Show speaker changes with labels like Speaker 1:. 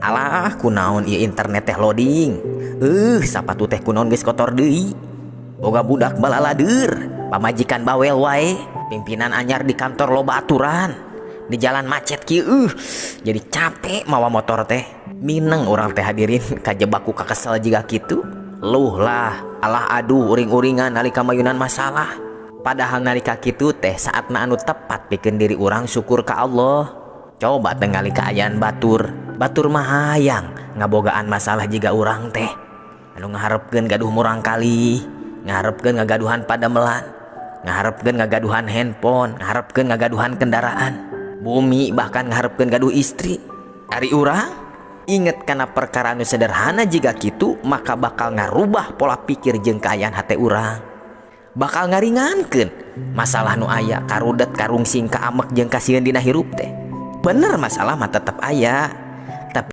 Speaker 1: Alah, kunaon ieu internet teh loading. Sapatu teh kunaon geus kotor deui. Boga budak balaladeur, pamajikan bawel wae, pimpinan anyar di kantor loba aturan. Di jalan macet kieu, jadi capek mawa motor teh. Mineng urang teh, hadirin, kajebak ku kakesel jiga kitu. Luh lah, alah aduh, uring-uringan nalika mayunan masalah. Padahal nalika kitu teh saatna anu tepat pikeun diri urang syukur ka Allah. Coba tingali kaayaan batur. Batur mah hayang ngabogaan masalah jiga urang teh. Anu ngaharepkeun gaduh murangkalih, ngaharepkeun ngagaduhan padamelan, ngaharepkeun ngagaduhan handphone, ngaharepkeun ngagaduhan kendaraan. Bumi bahkan ngaharepkeun gaduh istri. Ari urang inget kana perkara anu sederhana jiga kitu, maka bakal ngarubah pola pikir jeung kaayaan hate urang. Bakal ngaringankeun masalah nu aya, karudet, karungsing, kaamek jeung kasieun dina hirup teh. Bener, masalah mah tetep aya.